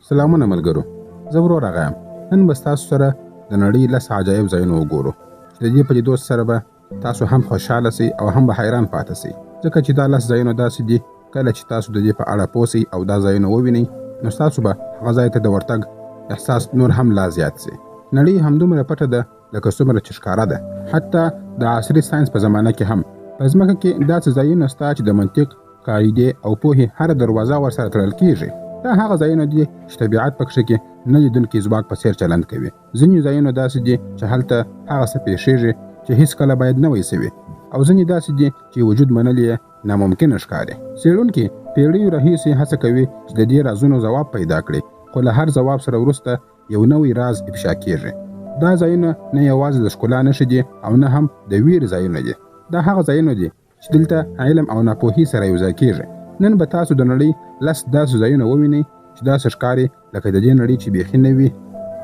سلامونه ملګرو، زه ورور اغا یم. نن به ستاسو سره د نړۍ لس عجایب ځایونه وګورو چې د دې په لیدو سره به تاسو هم خوشحاله سئ او هم به حیران پاته سئ، ځکه چې دا لس ځایونه داسې دي کله چې تاسو د دې په اړه پوه سئ او دا ځایونه ووینئ نو ستاسو به هغه ځای ته د ورتګ احساس نور هم لا زیات سي. نړۍ همدومره پټه ده لکه څومره چې ښکاره ده. حتی د عصري ساینس په زمانه کې هم په ځمکه کې داسې ځایونه سته چې د منطق، قاعدې او پوهې هره دروازه ورسره تړل کیږي. دا هغه ځایونه دي چې طبیعت پکښې کې نه لیدونکي ځواک په څیر چلند کوي. ځینې ځایونه داسې دي چې هلته هغه څه پیښیږي چې هیڅکله باید نه وای سوي، او ځینې داسې دي چې وجود منل یې ناممکنه ښکاري. څېړونکي پیړیو راهیسې هڅه کوي چې د دې رازونو ځواب پیدا کړي، خو له هر ځواب سره وروسته یو نوی راز افشا کیږي. دا ځایونه نه یوازې د ښکلا نښې دي او نه هم د ویرې ځایونه دي. دا هغه ځایونه دي چې دلته علم او ناپوهي سره یوځای کیږي. نن به تاسو د نړۍ لس داسې ځایونه ووینئ چې داسې ښکاري لکه د دې نړۍ چې بیخي نه وي.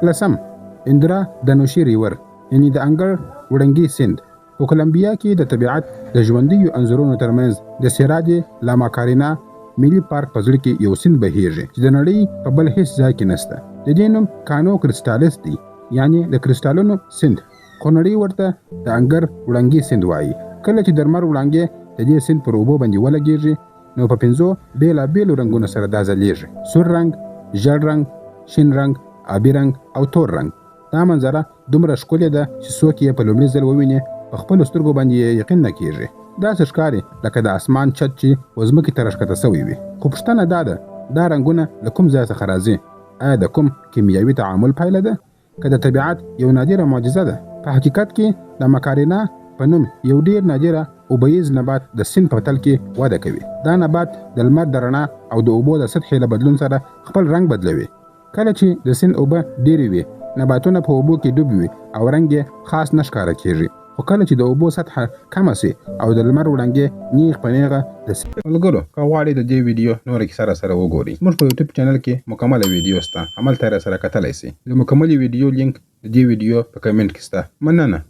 لسم، اندرا دنوشي ریور، یعنی د انګړ وړنګي سیند. په کولمبیا کې د طبیعت د ژوندیو انځورونو ترمنځ د سیرا دې لا ماکارینا ملي پارک په زړه کې یو سیند بهیږي چې د نړۍ په بل هیڅ ځای کې نشته. د دې نوم کانو کریسټالیس دی، یعنی د کریسټالونو سیند، خو نړۍ ورته د انګر وړانګې سیند وایي. کله چې د لمر وړانګې د دې سیند پر اوبو باندې ولګیږي نو په پنځو بېلابېلو رنګونو سره دا ځلیږي: سور رنګ، ژړ رنګ، شین رنګ، آبي رنګ او تور رنګ. دا منظره دومره ښکلې ده چې څوک یې په لومړي ځل وویني په خپلو سترګو باندې یې یقین نه کیږي. داسې ښکاري لکه د اسمان چت چې و ځمکې ته راښکته شوی وي. خو پوښتنه دا ده، دا رنګونه له کوم ځای څخه راځي؟ آیا د کوم کیمیاوي تعامل پایله ده که د طبیعت یو نادره معجزه ده؟ په حقیقت کې د مکارینا په نوم یو ډیر نادره اوبهیز نبات د سیند په تل کې وده کوي. دا نبات د لمر د رڼا او د اوبو د سطحې له بدلون سره خپل رنګ بدلوي. کله چې د سیند اوبه ډېرې وي، نباتونه په اوبو کې ډوب وي او رنګ یې خاص نه ښکاره کیږي، خو کله چې د اوبو سطحه کمه سي او د لمر وړانګې نیغ په نیغه د ملګرو که غواړئ د دې ویډیو نوره کیسه راسره وګورئ، زموږ په یوټیوب چینل کې مکمله ویډیو سته، هملته یې راسره کتلی سئ. د مکملې ویډیو لینک د دې ویډیو په کمنټ کې سته. مننه.